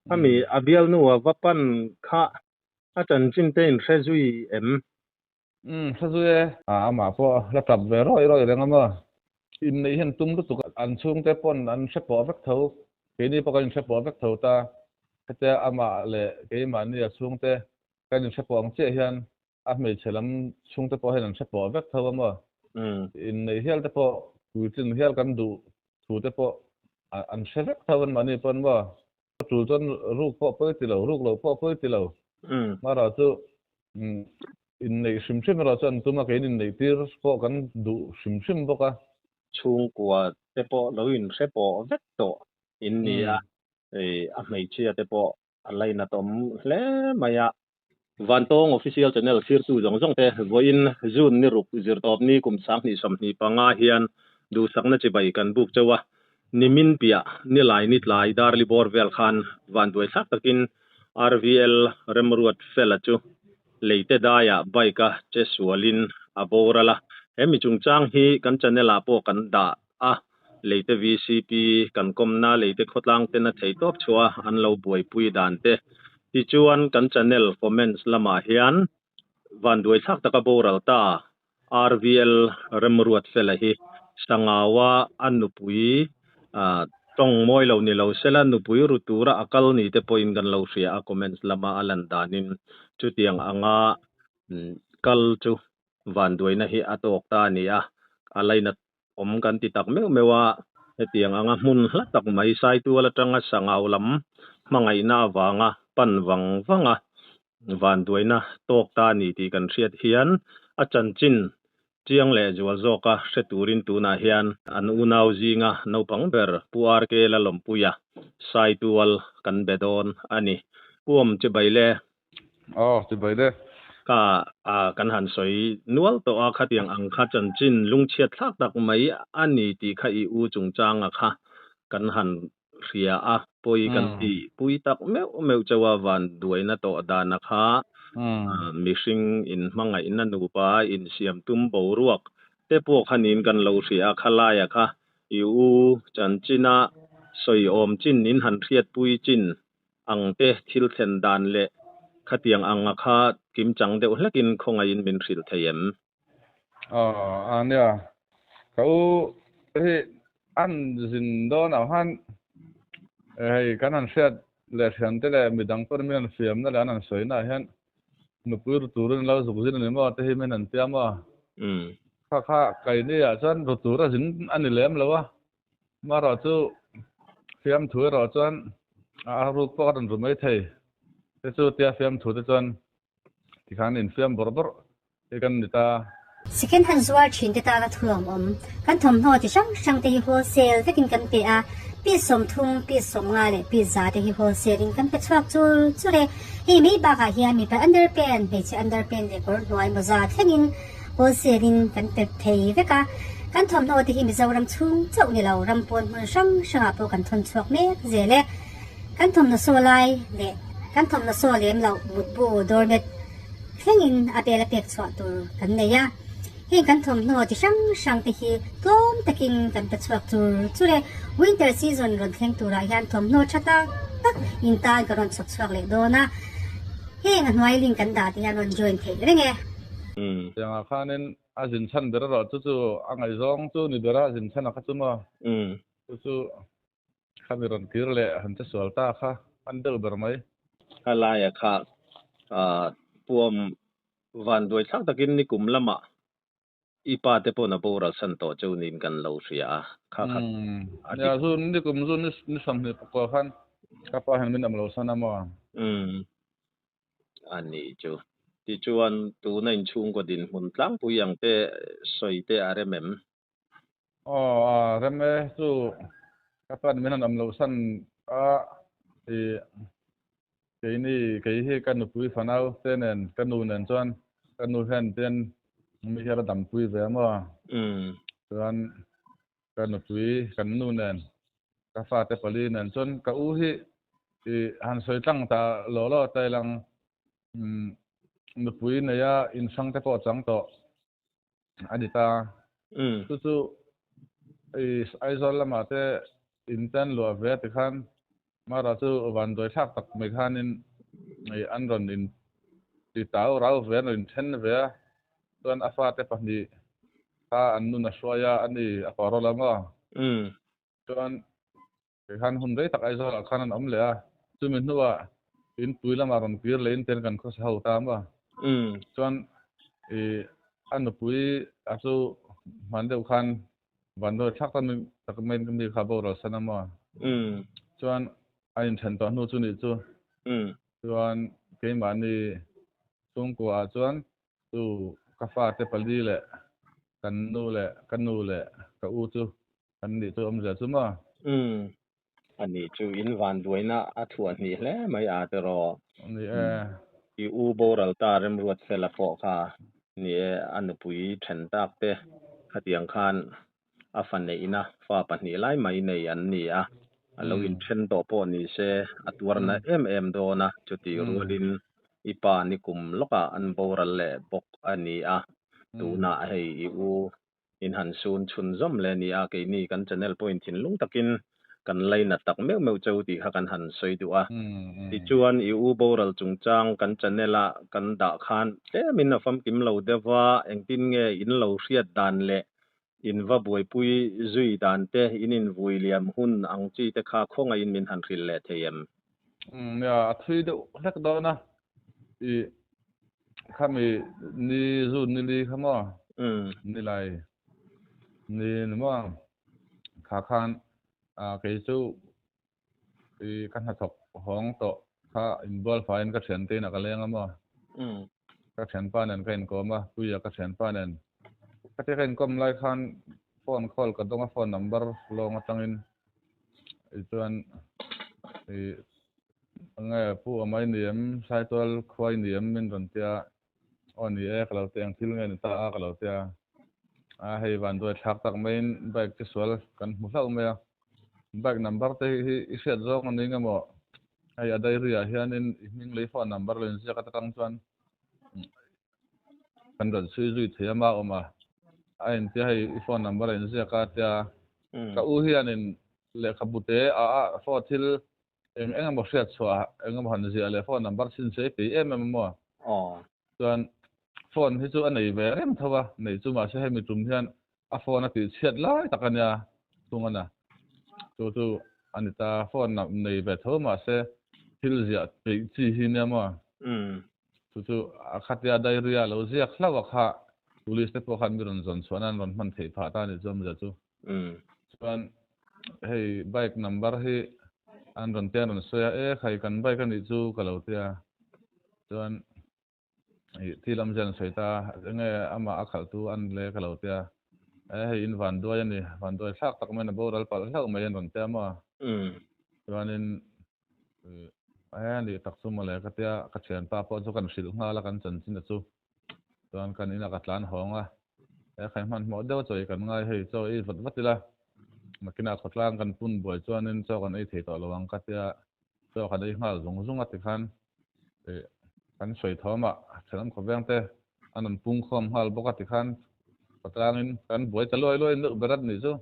Khami a bialnu a va pan kha a chanchin te in hre zui em? Umm hre zui e. A amah pawh la tap ve rawih rawih reng a maw? Inneih hian tum lutuk a, an chhungte pawn an hre pawh vek tho, keini pawh kan inhre pawh vek tho ta. Hetia amah leh keimahni a chhungte kan inhre pawh ang chiah hian a hmeichhe lam chhungte pawh hian an hre pawh vek tho a maw? Inneih hial te pawh puitlin hial kan duh thu te pawh an hre vek tho anmahni pawn maw? Tul chuan ruk pawh pawi ti lo, ruk loh pawh pawi ti lo. Mara chu inneih hrim hrim erawh chuan tuma keiin inneih tir pawh kan duh hrim hrim bawk a. Chhungkua te pawh lo inhre pawh vek tawh in ni a, a hmeichhia te pawh a lainatawm hle mai a. Vantawng Official Channel thirtu zawng zawng te vawiin June ni ruk zirtawp ni kum 2025 hian duhsakna chibai kan buk chauh a, nimin piah nilai ni tlai Darli bawr vel khan vanduai thlak takin RVL Remruat Fela chu leite daiah bike a che sualin a boral a, he mi chungchang hi kan channel ah pawh kan dah a, leite VCP kan kawmna leite khawtlang ten a thei tawp chhuah a an lo buaipui dan te. Tichuan kan channel comments lamah hian vanduai thlak taka boral ta RVL Remruat Fela hi Sangaua a nupui tawng mawi lo ni lo sela nupui ru tura a kal ni te pawhin kan lo hria a comments lama a lan danin chutiang anga kal chu vanduaina hi a tawk ta a ni a, a lainat awm kan ti tak meuh meuh a, hetiang anga hmun hla tak mai Saitual atanga Sangau lam hmangaihna avanga pan vang vanga vanduaina tawk ta a ni tih kan hriat hian a chanchin chiang leh zual zawka hre turin tunah hian an unau zinga naupang ber Pu RK Lalawmpuia Saitual kan be dawn a ni. Pu Awm Chibai le. Aw, chibai le. Ka kan han sawi nual tawh a, khatiang ang kha chanchin lungchhiat thlak tak mai a ni tih kha i u chungchanga kha kan han hria a, pawi kan ti pui tak meuh meuh chauh a, van duaina tawh dana kha mihring inhmangaihna nupa insiam tum boruak te pawh kha niin kan lo hria a, khalaia kha i u chanchina sawi awm chin in han hriatpui chin ang te thil thlen dan leh khatiang anga kha kimchang deuh hlekin khawngaihin min hrilh thei em? Aw a nia, ka u hi an zin dawn ang khan hei kan han hriat leh thiante leh midang pawn min han fiamna leh an han sawina ah hian nupui ru turin lo zuk zin a ni maw te hi min han tia maw? Kha kha keini ah chuan ru tur a zin a ni lem lo a, Marawh chu fiamthu erawh chuan a ruk pawh a rawn ru mai thei. Te chu tia fiamthu te chuan tikhan infiam bawrh bawrh hi kan ni ta. Second hand zuar thin te tana thuam awm. Kan thawmhnaw chi hrang hrang te hi wholesale vekin kan pe a, piece 30, piece 50 leh piece 100 te hi wholesale in kan pe chhuak chur chur e. Hei mai bakah hian mipa underpant, hmeichhe underpant leh kawr hnuai mawza thlengin Wholesale in kan pep thei vek a, kan thawmhnaw te hi Mizoram chhung chauh ni lo ram pawn hmun hrang hrangah pawh kan thawn chhuak mek zel e. Kan thawmhnaw saw lai leh kan thawmhnaw saw lem loh mutbu doormat thlengin a bel a pek chhuah tur kan nei a. Heng kan thawmhnaw chi hrang hrang te hi tlawm takin kan pe chhuak chur chur e. Winter season rawn thleng turah hian thawmhnaw tha tak tak in tan kan rawn chhawp chhuak leh dawn a. Heng a hnuai link kan dah te hian rawn join theih reng e. Tiangah khanin a zin chhan ber erawh chu chu a ngaihzawng chu ni ber a zin chhan a kha chu maw? Chu chu khami rawn kir leh han che sual ta kha an deuh ber mai. Kha laia kha puam van duai thlak takin nikum lamah i pa te paw'n a boral san tawh cheu niin kan lo hria a, kha kha a dik. Nia zu nikum zu ni 24 khan ka pa hian min awm lo san a maw? A ni chu. Tichuan, tuna inchhungkaw dinhmun tlangpui ang te sawi te a rem em? Aw, a rem e. Chu ka pan min han awm loh san a, i keini kei hi ka nupui fanau te nen ka nu nen chuan ka nu hian tian mi hian a dampui ve a maw? Chuan ka nupui kan nu nen Ka fate pali nen chuan ka u hi i han sawi tlang ta law law ta ilang nupui neia inhrang te pawh chang tawh a ni ta. Chu chu i Aizawl lamah te in ten luah ve tikhan. Mara chu vanduai thlak tak mai khanin an rawn in ti tau rau ve an rawn then ve a, chuan a fate pahnih kha an nun a hruai a, a ni a kawr lam a. Chuan kei khan hun rei tak Aizawlah khan an awm leh a, chumi hnuah inpui lamah rawn kir leh in ten kan khawsa ho ta maw. Chuan ih a nupui a chu hman deuh khan vanduai thlak tak tak mai in mi kha boral san a maw. Chuan a inthen tawh hnu chu nih chu. Chuan keimahni chhungkua ah chuan chu ka fate pali leh kan nu leh ka nu leh ka u chu kan nih chu awmzia chu maw. Umm. A nih chu in vanduaina a thuah hnih hle mai a tiraw. Ni e. I u boral ta remruat fela pawh kha ni e, a nupui then tak te khatiang khan a fa neihna fa pahnih lai mai nei an ni a, a lo inthen tawh pawh ni se a tuarna em em dawn a, chutih rualin i pa nikum lawkah an boral leh bawk a ni a, tunah hei i u In han sun chhun zawm leh a ni a, keini kan channel pawhin thinlung takin kan lainat tak meuh meuh cheu tih kha kan han sawi duh a. Tichuan i u boral chungchang kan channel a kan dah khan tlemin a famkim lo deuh va, engtin nge in lo hriat dan leh in va buaipui zui dan te, in invui liam hun ang chi te kha khawngaihin min han hrilh leh thei em? Nia, a thui deuh hlek dawn a, i Khami ni zun ni li kha maw? Ni lai ni ni maw? Kha khan kei chu i ka hnathawk hawng tawh kha inbual faiin ka thiante inah ka leng a maw? Ka thianpa nen ka inkawm a, Puia ka thianpa nen. Khatia ka inkawm lai khan phone call ka dawng a, phone number lawng atangin tichuan i Nge pu awm ai ni em, Saitual khuai ni em min rawn tia, aw ni e ka lo ti, eng thil nge ni ta a ka lo tia, a hei vanduai thlak tak maiin bike chu sual kan hmu hlauh mai a, bike number te hi i hriat zawng a ni nge maw, hei a diary ah hianin i hming lei phone number lo inziak atang chuan kan rawn chhui zui thei a ma awm a, a intia hei i phone number a inziak a tia, ka u hianin lehkhabu te a a phone thil Eng eng emaw hriat chhuah eng emaw han ziah leh phone number chhin se pei em em a maw? Chuan phone hi chu a nei ve reng tho a, neih chu mahse hemi tum hian a phone a tih chhiat lai tak a nia thung a na. Chu chu a ni ta, phone nei ve tho mahse thil ziah peih chi hi nia maw? Chu chu a khatia diary-a lo ziak hlauh a kha police te pawh khan mi rawn zawn chhuah nan rawn hman theih phah ta a nih chu awmzia chu. Chuan hei bike number hi an rawn tia an rawn sawi a, e khai kan bike a nih chu ka lo tia. Chuan ih thil awmzia an sawi ta a, enge amah a khalh tu an le ka lo tia. E hei in vanduai a ni, vanduai thlak tak maiin a boral palh hlauh mai an rawn tia maw. Chuanin E nih tak chu mawle ka tia ka thianpa pawh chu kan hrilh nghal a kan chanchin a chu chuan kan inah ka tlan hawng a e khai hmanhmawh deuh a chaw ei kan ngai hei chaw ei vat vat ila nakinah khawtlang kan pun buai chuanin chaw kan ei thei tawh lo ang ka tia chaw kan ei nghal zung zung a tikhan ih kan sawi thawmah thenawm khawveng te an rawn pung khawm nghal bawk a tikhan khawtlangin kan buai ta luai luai deuh ber a nih chu.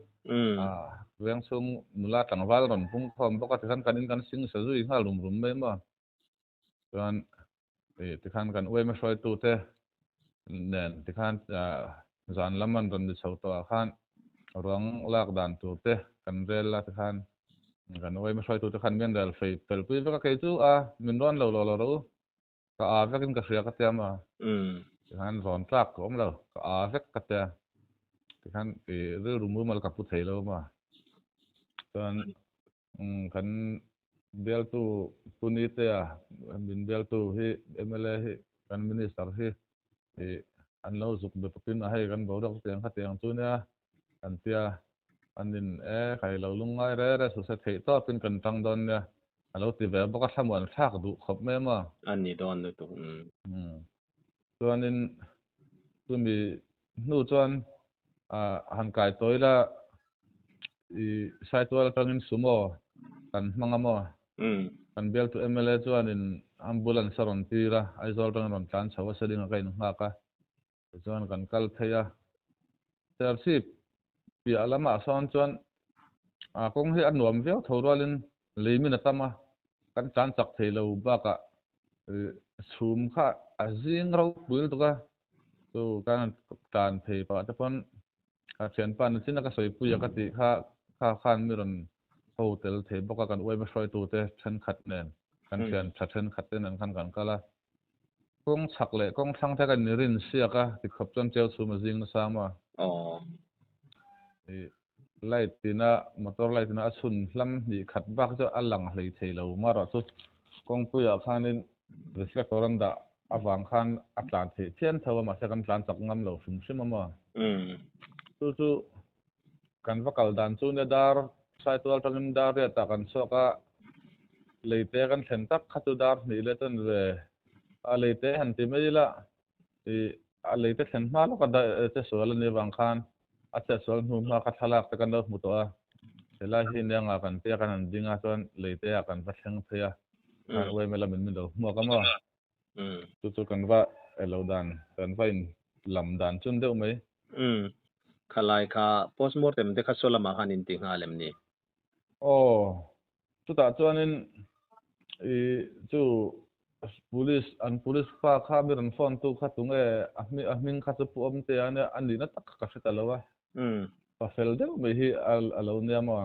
Veng chhung nula tlangval rawn pung khawm bawk a tikhan kan in kan sing sa zui nghal rum rum mai maw. Chuan ih tikhan kan uaima hruaitu te nen tikhan zan lam an rawn ni chho tawh ah khan ruang lak dan tur te kan rel a tikhan kan uaima hruaitu te khan min rel fei fel pui vek a kei chu a min rawn lo lo lo rawh u. Ka a vekin ka hria ka tia maw? Tikhan rawn tlak ka awm lo, ka a vek ka tia. Tikhan i rilru mumal ka pu thei lo maw? Chuan kan bialtu Pu Nitea, min bialtu hi mla hi kan minister hi i an lo zuk be pawhin a hei kan boruak chutiang khatiang chu nia kan tia. An in e khai lo lungngai re re suhse theih tawpin kan tang dawn nia. A lo ti ve bawk a, thlamuan thlak duh khawp mai maw? A ni dawn lutuk. Chuanin chumi hnu chuan han kai tawi la i Saitual atangin sumo kan hmang a maw? Kan bialtu mla chuanin ambulance a rawn tir a, Aizawl atangin rawn tlan chho a, Seling-ah ka innghak a. Tichuan kan kal phei a, Serchhip piah lamah sawn chuan kawng hi a nuam viau tho rualin. Leimin a tam a, kan tlan chak thei lo bakah chhum kha a zing ropui lutuk a, chu kan tlan phei pah te pawn ka thianpa nichin a ka sawipui a ka tih kha kha khan mi rawn ho tel thei bawk a, kan uaima hruaitute thenkhat nen kan thian tha thenkhat te nen khan kan kal a. Kawng chhak leh kawng thlang te kan inrin siak a, tikhawp chuan cheu chhum a zing nasa maw? Aw. Ih, light ina, motor light ina a chhun hlam hnih khat bak chu a lang hlei thei lo marawh chu kawngpuiah khanin reflector an dah avang khan a tlan theih phian tho a, mahse kan tlan chak ngam lo hrim hrim a maw? Chu chu kan va kal dan chu nia dar Saitual atangin dar riatah kan chhuak a, leite kan thlen tak kha chu dar hnih leh chuan ve a leite han ti mai ila ih a leite thlen hma lawka che sual a nih avang khan a che sual hnu hma kha thlalak te kan lo hmu tawh a, helai hi nia nga kan tia kan han ding a chuan leite ah kan va thleng phei a, khan uaime lamin min lo hmuak a maw? Chu chu kan va elo dan, kan va in lam dan chun deuh mai. Umm. Khalai kha postmortem te kha saw lamah khan in ti nghal em ni? Aw. Chutah chuanin i chu police an police pa kha mi rawn phone tu kha tunge a hming a hming kha chu pu awm te a nia a nihna tak kha ka hre ta lo a. Pa fel deuh mai hi a lo nia maw?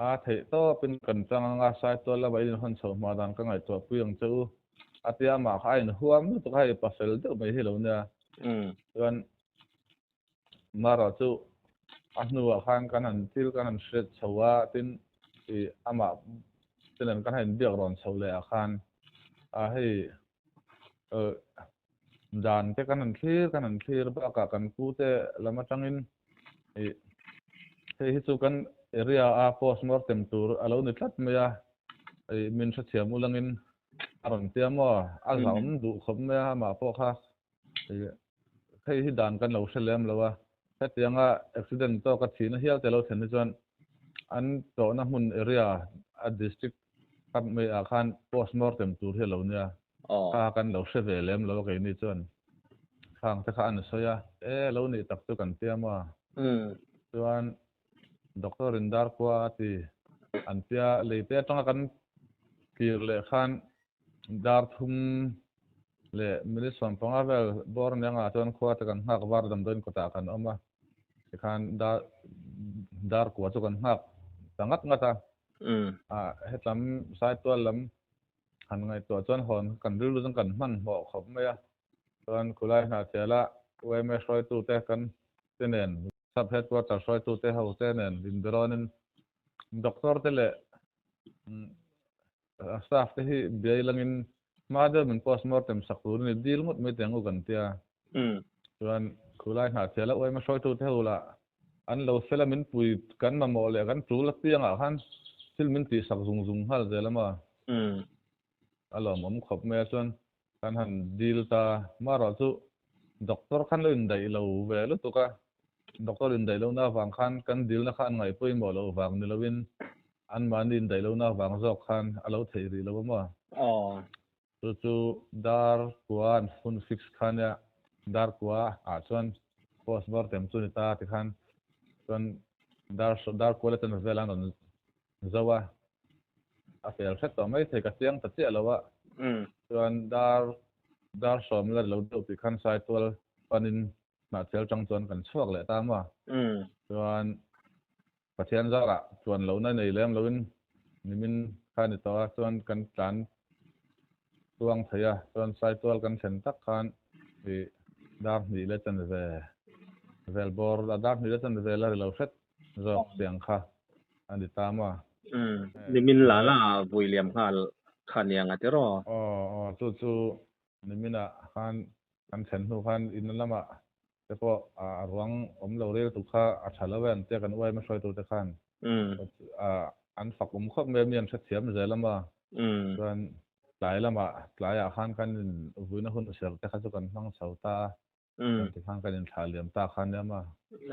A theih tawpin kan chang anga Saitual lama in inhawn chhoh hma dan ka ngaihtuah pui ang che u. A tia amah kha a inhuam lutuk a, hei pa fel deuh mai hi a lo nia. Chuan marawh chu a hnuah khan kan han thil kan han hriat chho a, tin ih amah te nen kan han inbiak rawn chho leh ah khan a hei Dan te kan han thlir kan han thlir bakah kan pu te lam atangin ih hei hi chu kan area a postmortem tur a lo ni tlat mai a, ih min hrethiam ulangin a rawn tia maw a zahawm duh khawp mai a amah pawh kha ih hei hi dan kan lo hre lem lo a, hetianga accident tawka thihna hial te lo thlen hi chuan an tawhna hmun area a district Kap mai ah khan postmortem tur hi a lo nia. Kha kan lo hre ve lem lo a keini chuan khang te kha an sawi a, e lo nih tak chu kan tia maw? Chuan doctor in dar khua a ti an tia leite atanga kan kir leh khan dar thum leh minute 15 vel bawr nia ngah chuan khua te kan nghak var damdawiin kawtah kan awm a, tikhan dar dar kua chu kan nghak ta ngat ngat a. Hetlam Saitual lam han ngaihtuah chuan hawn kan rilru chuan kan hmanhmawh khawp mai a, chuan khulai hnahchhiala yma hruaitute kan te nen sub headquarter hruaitute ho te nen inbirawnin doctor te leh staff te hi biai langin hma deuh min postmortem sak turin i dil ngawt mai teh ang u kan tia. Chuan khulai hnahchhiala yma hruaitute ho lah An lo fel a min pui kan mamawh leh kan tul apiangah khan thil min tihsak zung zung nghal zel a maw? A lawmawm khawp mai a chuan kan han dil ta marawh chu doctor khan lo indaih lo ve lutuk a, doctor indaih lohna avang khan kan dilna kha an ngaih pawimawh loh vang ni loin anmahni indaih lohna avang zawk khan a lo theih rih lo a maw? Chu chu dar kua an hun fix kha nia, dar kua ah chuan post mortem chu ni ta tikhan chuan dar dar kua leh chuan vel an rawn zo a, a fel hret tawh mai thei ka chiang ta chiah lo a, chuan dar dar sawm la ri lo deuh tih khan Saitual panin hnahchel tang chuan kan chhuak leh ta maw? Chuan Pathian zarah chuan lohna nei lem loin nimin kha ni tawh a, chuan kan tlan tuang thei a, chuan Saitual kan thlen tak khan ih dar hnih leh chanve vel bawr a dar hnih leh chanve vel a ri lo hret zawk tiang kha a ni ta maw? Umm, nimin la la vui liam nghal kha niang a ti raw? Aw, aw, chu chu niminah khan kan thlen hnu khan in lamah te pawh a ruang awm lo rel tu kha a tha lo e an tia kan uaima hruaitu te khan an fak awm khawp mai a mi an hrethiam zel a maw chuan tlai lamah tlaiah khan kan in vuina hun ser te kha chu kan hmang chho ta a chuan tikhan kan inthlah liam ta kha nia maw.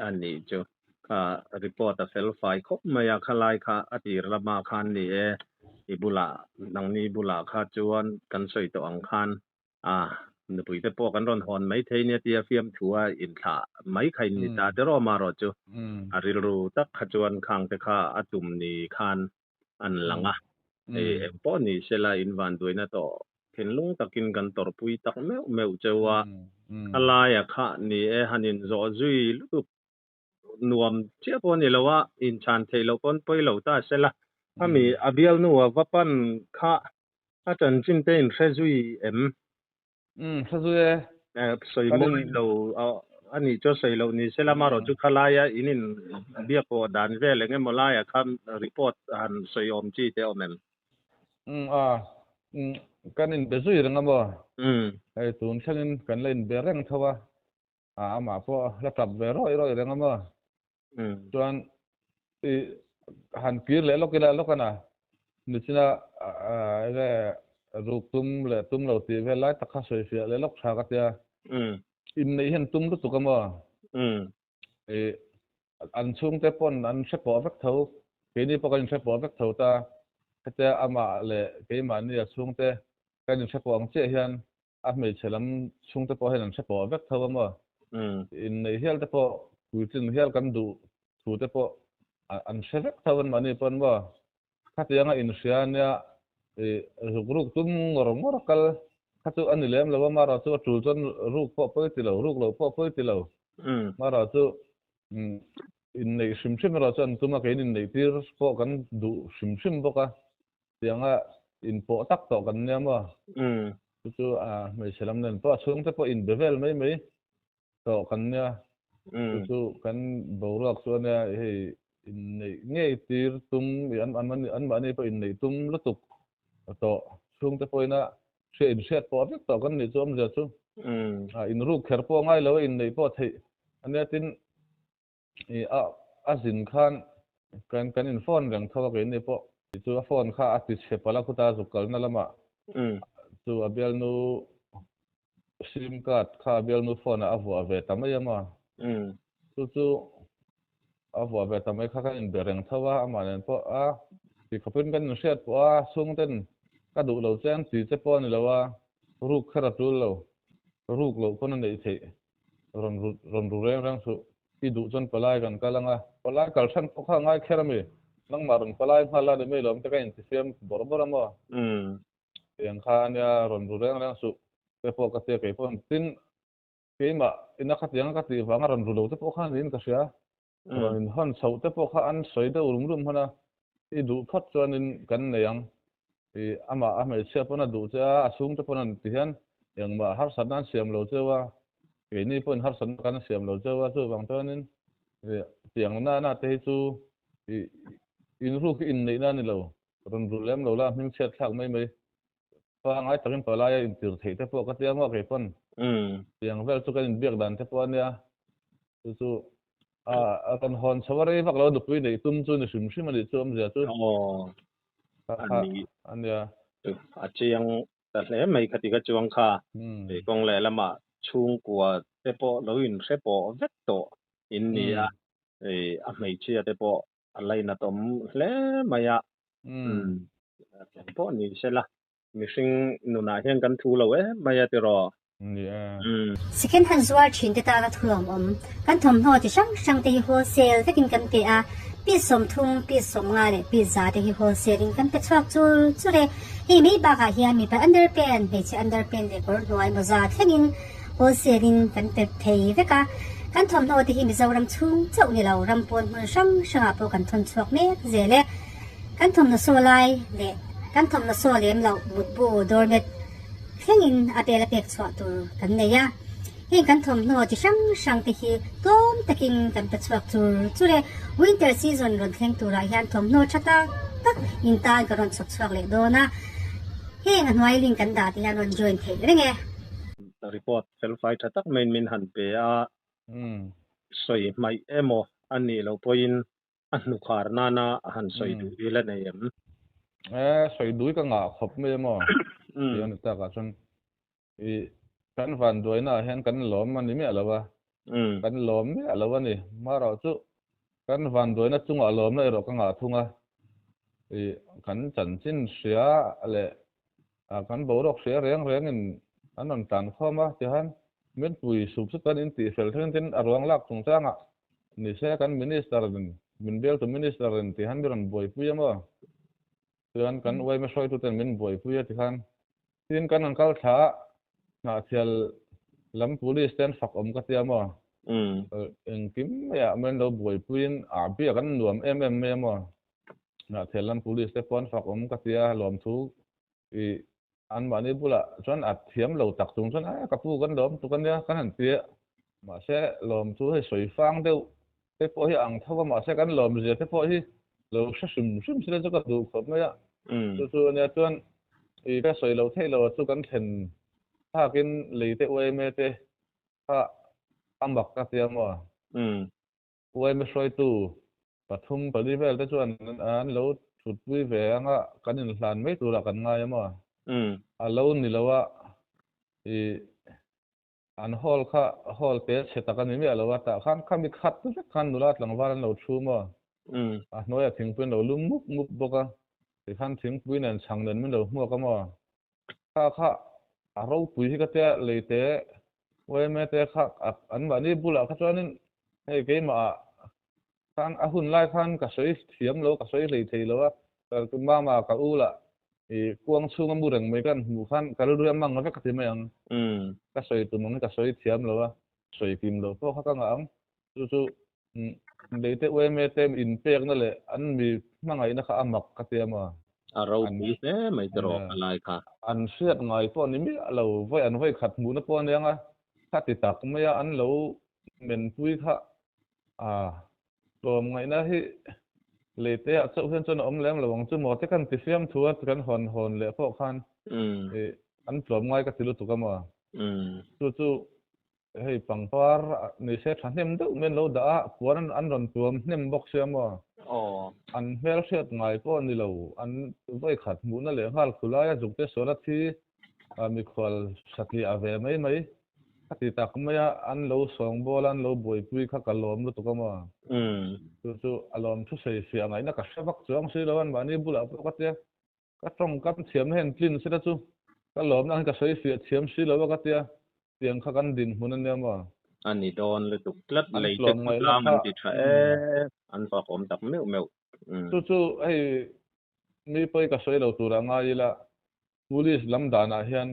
A nih chu kha report a fel fai khawp mai a khalai kha a tir lamah khan ni e i bulah nangni bulah kha chuan kan sawi tawh ang khan A, nupui te pawh kan rawn hawn mai thei nia tia fiamthu a inthlah mai kha in ni ta te rawh marawh chu a rilru tak kha chuan khang te kha a tum ni khan an lang a. Eng pawh ni sela in vanduaina tawh thinlung takin kan tawrhpui tak meuh meuh cheu a. A laia kha ni e han inzawh zui lutuk nuam chiah pawh a ni lo a, inchhan theih loh pawn pawi lo ta sela. Ami a bialnu a va pan kha a chanchin te inhre zui em? Umm hre zui e. Sawi mawi lo a nih chu a sawi loh ni se lama erawh chu khalaia in in biak pawh dan vel eng emaw laia kha report han sawi awm chi te awm em? Umm a umm kan in be zui reng a maw? Umm. Hei tun thlengin kan la in be reng tho a, a amah pawh la tap ve rawih rawih reng a maw? Chuan i han kir leh lawk ila lawk a na nichina enge ruk tum leh tum lo tih vel lai tak kha sawi fiah leh lawk tha ka tia. Inneih hian tum lutuk a maw? I an chhungte pawn an hre pawh vek tho, keini pawh kan inhre pawh vek tho ta. Hetia amah leh keimahni a chhungte kan inhre pawh ang chiah hian a hmeichhe lam chhungte pawh hian an hre pawh vek tho a maw? Inneih hial te pawh puitlin hial kan duh thu te pawh an hre vek tho anmahni pawn maw? Khatianga inhria ania i ruk ruk tum ngawr ngawr kal kha chu a ni lem lo a, marawh chu a tul chuan ruk pawh pawi ti lo, ruk loh pawh pawi ti lo. Marawh chu inneih hrim hrim erawh chu an tum a, keiin inneih tir pawh kan duh hrim hrim bawk a. Tianga inpawh tak tawh kan nia maw? Chu chu a hmeichhe lam nen pawh a chhungte pawh inbe vel mai mai tawh kan nia. Chu chu kan boruak chu ania hei inneih ngei tir tum an anmahni pawh inneih tum lutuk tawh chhungte pawhin a hria inhriat pawh vek tawh kan nih chu awmzia chu. Inruk kher pawh a ngai lo a inneih pawh theih ania tin I a a zin khan kan kan in phone reng tho a keini pawh chu a phone kha a ti chhe palh a khuta zuk kalna lamah chu a bialnu sim card kha a bialnu phone ah a vuah ve ta mai a maw chu chu a vuah ve ta mai kha kan in be reng tho a amah nen pawh a ti khawpin kan in hriat pawh a chhungten ka duh lo che an ti che pawh a ni lo a ruk kher a tul lo ruk loh pawn a neih theih Rawn ru rawn ru reng reng suh. I duh chuan palai kan kal ang a. Palai kal hran pawh kha a ngai kher a mi. Nangmah rawn palai nghal a ni mai lawm te ka intifiam bawrh bawrh a maw? Tiang kha a nia rawn ru reng reng suh te pawh ka tia kei pawh tin keimah ina khatiang a ka tih vanga rawn ru lo te pawh kha niin ka hria. Rawn inhawn chhoh te pawh kha an sawi deuh rum rum hman a, i duh phawt chuanin kan nei ang. I amah a hmeichhia pawn a duh che a, a chhungte pawn an ti hian engmah harsatna an siam lo cheu a, keini pawhin harsatna kan siam lo cheu a, chuvang chuanin tiang na na te hi chu i inruk hi inneihna a ni lo, rawn rul lem lo la hmingchhiat thlak mai mai. Pangai takin palai a intir theih te pawh ka tia maw kei pawn. Tiang vel chu kan inbiak dan te pawh a nia. Chu chu a rawn hawn chho a rei vak lo a nupui neih tum chu ni hrim hrim a nih chu awmzia chu. Aw a ni a nia. A chiang ta hle mai khati ka chuang kha. Kei kawng leh lamah chhungkua te pawh lo inhre pawh vek tawh in ni a. A hmeichhia te pawh a lainatawm hle mai a. Umm. Eng pawh ni sela, mihring nunah hian kan thu lo em mai a tiraw? Ni e. Umm. Second hand zuar thin te tana thulawm awm. Kan thawmhnaw chi hrang hrang te hi wholesale vekin kan pe a, piece 30, piece 50 leh piece 100 te hi wholesale in kan pe chhuak chur chur e. Hei mai bakah hian mipa underpant, hmeichhe underpant leh kawr hnuai mawza thlengin wholesale in kan pe thei vek a. Kan thawmhnaw te hi Mizoram chhung chauh ni lo, ram pawn hmun hrang hrangah pawh kan thawn chhuak mek zel e. Kan thawmhnaw saw lai leh kan thawmhnaw saw lem loh mutbu doormat thlengin a bel a pek chhuah tur kan nei a. Heng kan thawmhnaw chi hrang hrang te hi tlawm takin kan pe chhuak chur chur e. Winter season rawn thleng turah hian thawmhnaw tha tak tak in tan ka rawn chhawp chhuak leh dawn a. Heng a hnuai link kan dah te hian rawn join theih reng e. Report felfai tha tak maiin min han pe a, sawi hmaih emaw a nih loh pawhin a hnukhar nana a han sawi duh hi la nei em? E, sawi duh hi ka ngah khawp mai em aw. Tih a ni tak ah chuan i kan vanduaina ah hian kan lawm a ni miah lo a, kan lawm miah lo a ni. Marawh chu kan vanduaina chungah lawmna erawh ka ngah thung a, i kan chanchin hria leh kan boruak hria reng rengin an rawn tlan khawm a tihan min pui sup sup kan intih fel thleng tin a ruang lak chungchangah Ni se kan Minister in, min bialtu Minister in ti han mi rawn buaipui a maw? Chuan kan uaima hruaituten min buaipui a tikhan tin kan han kal thla a, Hnahthial lam police te an fak awm ka tia maw? Engkim maiah min lo buaipuiin a biak an nuam em em mai a maw? Hnahthial lam police te pawh an fak awm ka tia lawmthu i anmahni bulah chuan a thiam lo tak chung chuan a ka pu kan lawm tuk ania kan han ti a, mahse lawmthu hei sawi fang deuh te pawh hi a ang tho a, mahse kan lawmzia te pawh hi lo hre hrim hrim sila chu ka duh khawp mai a, chu chu ania chuan i ka sawi lo theih lo a chu kan thlen thlakin lei te uaime te kha a mak ka tia maw? Uaime hruaitu pathum pali vel te chuan an lo thutpui ve anga kan inhlan mai turah kan ngai a maw? A lo ni lo a i An hall kha hall te chhe tak a ni miah lo a, tah khan khami khat vek khan nula tlangval an lo thu maw? A hnuaiah thingpui an lo lum mup mup bawk a, tikhan thingpui nen chhang nen min lo hmuak a maw? Kha kha a ropui hi ka tia leite yma te kha anmahni bulah kha chuanin hei keimah khan a hun lai khan ka sawi thiam lo, ka sawi hlei thei lo a, ka mama ka u lah i kuang chhunga mu reng mai kan hmuh khan ka rilru a mang vek a ti mai ang. Ka sawi tum ang hi ka sawi thiam lo a, sawi kim lo pawh kha ka ngah ang. Chu chu leite yma te inpekna leh an mi hmangaihna kha a mak ka ti a maw. A ropui hle mai te rawh a lai kha. An hriat ngai pawh ni miah lo, vawi an vawi khat hmuhna pawh a nia nga, kha ti tak mai a an lo menpui kha A, tlawmngaihna hi leite ah chauh hian chuan a awm lem lo ang chu maw te kan ti fiam thu a kan hawn hawn leh pawh khan i an tlawmngai ka ti lutuk a maw. Chu chu hei pangpar ni se thahnem deuh mai an lo dah a, puan an rawn tuam hnem bawk sia maw. An hmelhriat ngai pawh ni lo, an vawikhat hmuhna leh nghal khulai a zukte sual a thi Mikhual satliah ve mai mai ka ti tak mai a, an lo sawngbawl a, an lo buaipui kha ka lawm lutuk a maw? Chu chu a lawm thusawi fiah ngaihna ka hre vak chuang si lo a, mahni bulah pawh ka tia, ka tawngkam thiamna hian tlin sela chu ka lawmna ang hi ka sawi fiah thiam si lo a ka tia, tiang kha kan dinhmun a nia maw? A ni dawn lutuk tlat, lei te khawtlang an ti tha e, an fakawm tak meuh meuh. Chu chu hei mi pawi ka sawi lo turah ngai ila, Police lam danah hian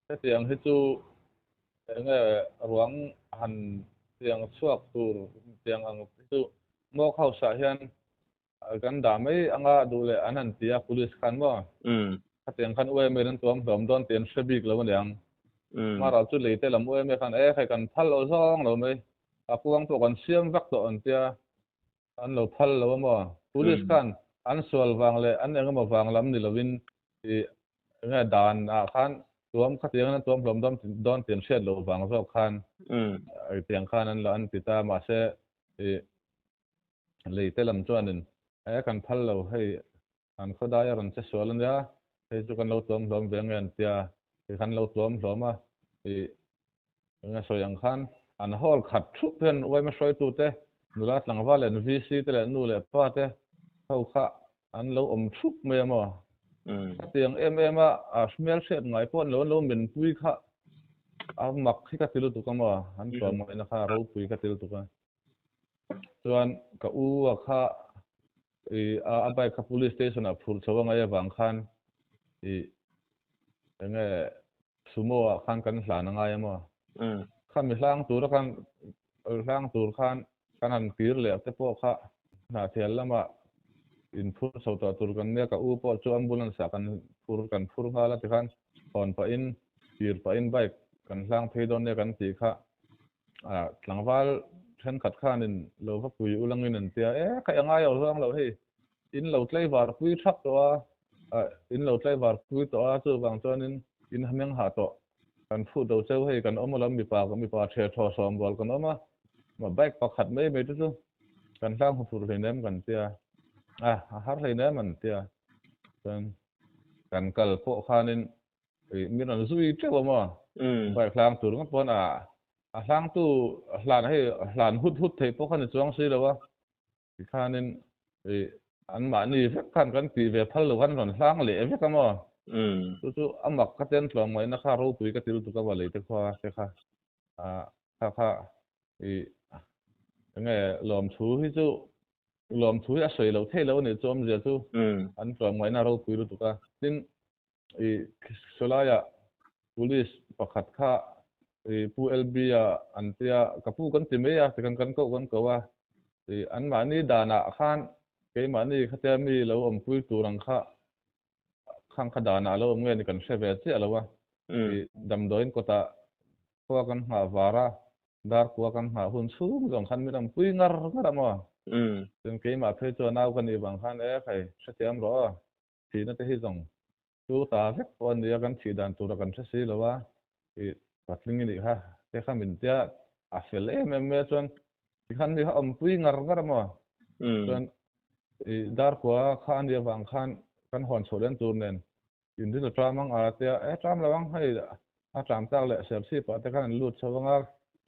hetiang hi chu enge ruang han tiang chhuak tur tiang ang hi chu Mock House ah hian kan dah mai anga duh leh an han ti a Police khan maw? Khatiang khan UMA in an tuam hlawm dawn tih an hre bik lo aniang. Hmarah chu leite lam UMA khan e hei kan phal lo zawng lo mai, a kuang pawh kan siam vak tawh an tia. An lo phal lo a maw? Police khan an sual vang leh an engemaw vang lam ni lovin i enge dan ah khan tuam khatiang in an tuam hlawm dawn tih an hriat loh vang zawk khan tiang khan an lo an ti ta mahse i leite lam chuanin e kan phal lo hei an khawdai a rawn che sual ania hei chu kan lo tuam hlawm ve ange an tia ti khan lo tuam hlawm a i Eng a sawi ang khan an hall khat thup hian yma hruaitute, nula tlangval leh VC te leh nu leh pa te ho kha an lo awm thup mai a maw? Khatiang em em a a hmel hriat ngai pawh an lo an lo menpui kha a mak hi ka ti lutuk a maw? An tlawmngaihna kha a ropui ka ti lutuk a. Chuan ka u a kha i a bike kha police station ah phurh chho a ngaih avang khan i enge Sumo ah khan kan hlan a ngai a maw? Khami hlang tura khan hlang tur khan kan han kir leh te pawh kha Hnahthial lamah in phur chho tawh tur kan nia, ka u pawh chu ambulance ah kan phur kan phur nghal a tikhan hawn pahin kir pahin bike kan hlang phei dawn nia kan tih kha tlangval thenkhat khanin lo va pui ulangin an tia e khaih a ngai lo zawng lo hei in lo tlaivar pui thap tawh a, in lo tlaivar pui tawh a, chuvang chuanin in hameng hah tawh kan phut lo cheu hei kan awm alawm mipa mipa the thaw sawm rual kan awm a, bike pakhat mai mai te chu kan hlang hmu fur hleinem kan tia a a har hleinem an tia chuan kan kal pawh khanin min rawn zui teuh a maw bike hlang tur ngawt pawn a a hlangtu hlan hei hlan hut hut theih pawh kha ni chuang si lo a. Tikhanin i anmahni vek khan kan tih ve phal lo khan rawn hlang leh vek a maw? Chu chu a mak ka ten tlawmngaihna kha ropui ka ti lutuk a va leite khua te kha a kha kha i enge lawmthu hi chu. Lawmthu hi a sawi lo thei lo a nih chu awmzia chu an tlawmngaihna ropui lutuk a. Tin, i sawlaiah police pakhat kha i Pu LB a an tia, ka pu kan ti mai a, tikhan kan koh kan ko a. I anmahni danah khan keimahni khatia mi lo awmpui tur ang kha khang kha danah a lo awm nge ni kan hre ve chiah lo a. I damdawiin kawtah khua kan nghah var a, dar kua kan nghah hun chhung zawng khan min awmpui ngar ngar a maw? Chuan keimah phei chuan nau ka nih vang khan e khai hrethiam rawh aw, thihna te hi zawng chu ta vek pawh a nia kan thih dan tura kan hre si lo a, i patling i nih kha te kha min tia a fel em em mai a chuan tikhan mi kha awmpui ngar ngar a maw? Chuan i dar kua kha a nih avang khan kan hawn chhoh len tur nen In rin a tram ang a tia, e tram lo ang hei a tram tlak leh serchhip ah te khan an lut chho ang a,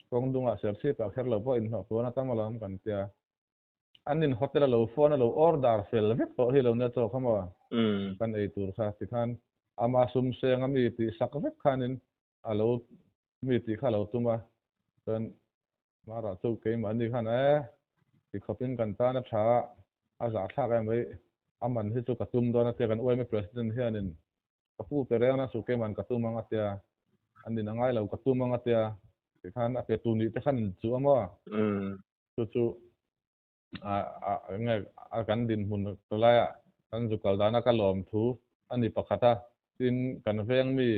kawng dung ah serchhip ah kher lo pawh inhnawh tuan a tam alawm kan tia. An in hotel a lo phone a lo order fel vek tawh hi lo nia chaw kha maw kan ei tur kha tikhan ama sum seng a mi tih sak vek khanin a lo mi tih kha a lo tum a, chuan Mara chu keimahni khan e ti khawpin kan tan a tha a, a zahthlak em mai, a man hi chu ka tum dawn a tia kan UMA President hianin ka pu pe reng na chu keiman ka tum ang a tia, a nin a ngai lo ka tum ang a tia tikhan a pe tu nih te khan in chu a maw? Chu chu enge a kan dinhmun laiah kan zu kal dana ka lawm thu a ni pakhat a, tin kan veng mi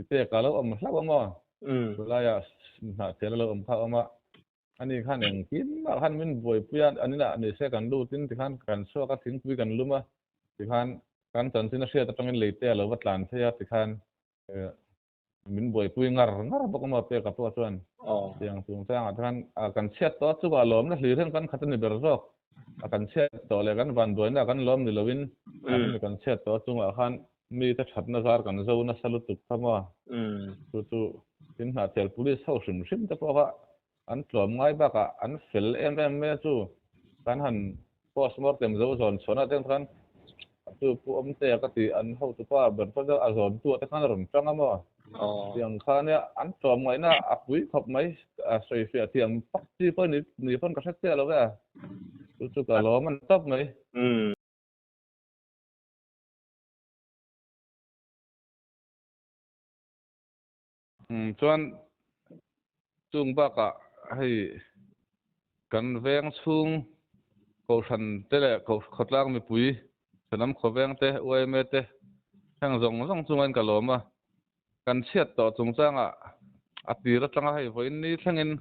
pek a lo awm hlauh a maw? Chulaiah hnahchel a lo awm kha a awm a, ani khan engkim ah khan min buaipui a, an inah ni se kan lut in tikhan kan chhuak a, thingpui kan lum a, tikhan kan chanchin a hriat atangin leite a lo va tlan phei a, tikhan min buaipui ngar ngar bawk a maw peka pawh chuan tiang chungchangah te khan kan chhiat tawh chungah lawmna hlir hian kan khat a ni ber zawk a kan chhiat tawh leh kan vanduaina kan lawm ni loin mi kan chhiat tawh chungah khan mite thatna zar kan zo nasa lutuk kha maw chu chu tin hnahthel police ho hrim hrim te pawh kha an tlawm ngai bakah an fel em em mai a chu kan han postmortem zo zawn chhuahna te khan chu pu awmtea ka tih an hotupa ber pawh chu a zawntu ah te khan a rawn tang a maw tiang kha nia an tlawm ngaihna a pui khawp mai a sawifiah thiam pak chi pawh ni ni pawn ka hre chiah lo ve a chu chu ka lawm a ni tawp mai. Chuan chung bakah hei kan veng chhung kohhran te leh khawtlang mipui Thenawm khawveng te UMA te heng zawng zawng chungin ka lawm a, kan chhiat tawh chungchangah a tir atanga hei vawiin ni thlengin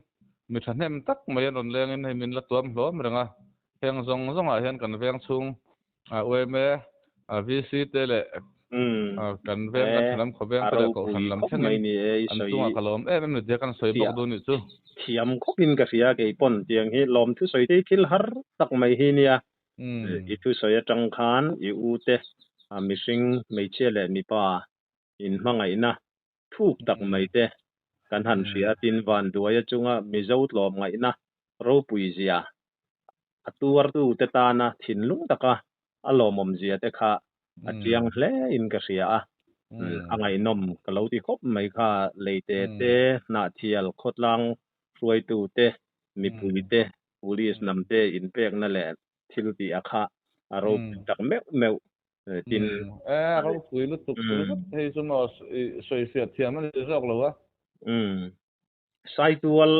mi thahnem tak mai an rawn lengin hei min la tuam hlawm reng a, heng zawng zawngah hian kan veng chhung UMA, VC te leh kan veng kan thalam khawveng te leh kohhran lam thlengin an chungah ka lawm em em ni tia kan sawi bawk duh nih chu. Thiam khawpin ka hria kei pawn tiang hi lawmthu sawi te hi thil har tak mai hi nia. I thusawi atang khan i u te mihring hmeichhia leh mipa in hmangaihna thuk tak mai te kan han hria tin vanduai achunga Mizo tlawmngaihna ropui zia a tuartu te tana thinlung taka a lawmawm zia te kha a chiang hle in ka hria a, a ngaihnawm ka lo ti khawp mai kha leite te hnahthial khawtlang hruaitu te mipui te police lam te inpekna leh thil tih a kha a ropui tak meuh meuh tin. E ropui lutuk ringawt hei chu maw sawifiah thiam a ni zawk lo a. Saitual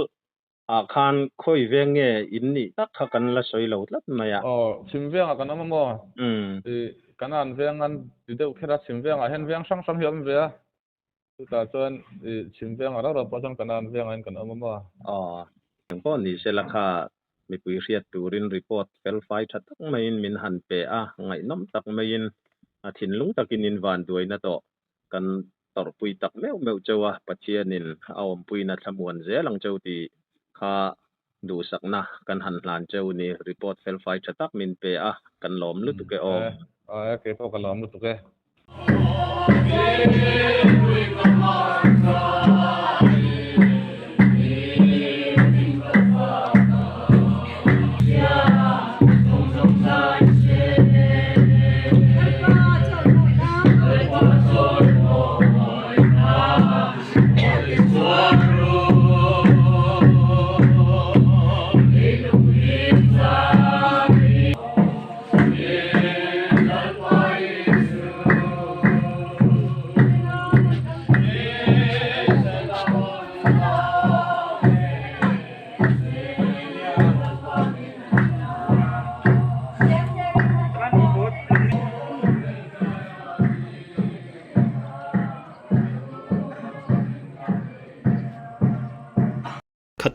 ah khan khawi veng nge in nih tak kha kan la sawi lo tlat mai a. Aw chhim vengah kan awm a maw? I kan an veng an ti deuh kher a chhim vengah hian veng hrang hrang hi a awm ve a. Chutah chuan i chhim vengah rau rau pawh chuan kan an vengah hian kan awm a maw? Aw engpawh ni se la kha mipui hriat turin report fel fai tha tak maiin min han pe a, ngaihnawm tak maiin a thinlung takin in vanduaina tawh kan tawrhpui tak meuh meuh cheu a, Pathianin a awmpuina thlamuan zel ang cheu tih kha duhsakna kan han hlan cheu ni, report fel fai tha tak min pe a, kan lawm lutuk e aw. E, kei pawh ka lawm lutuk e.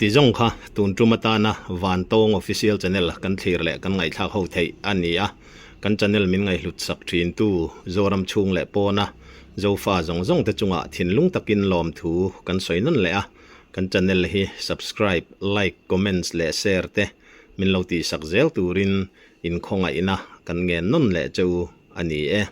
Khati zawng kha tun tum atana Vantawng Official Channel kan thlir leh kan ngaihthlak ho theih a ni a. Kan channel min ngaihhlut sak thintu Zoram chhung leh pawna Zofa zawng zawng te chungah thinlung takin lawmthu kan sawi nawn leh a. Kan channel hi subscribe, like, comments leh share te min lo tihsak zel turin inkhawngaihna kan ngen nawn leh che u a ni e.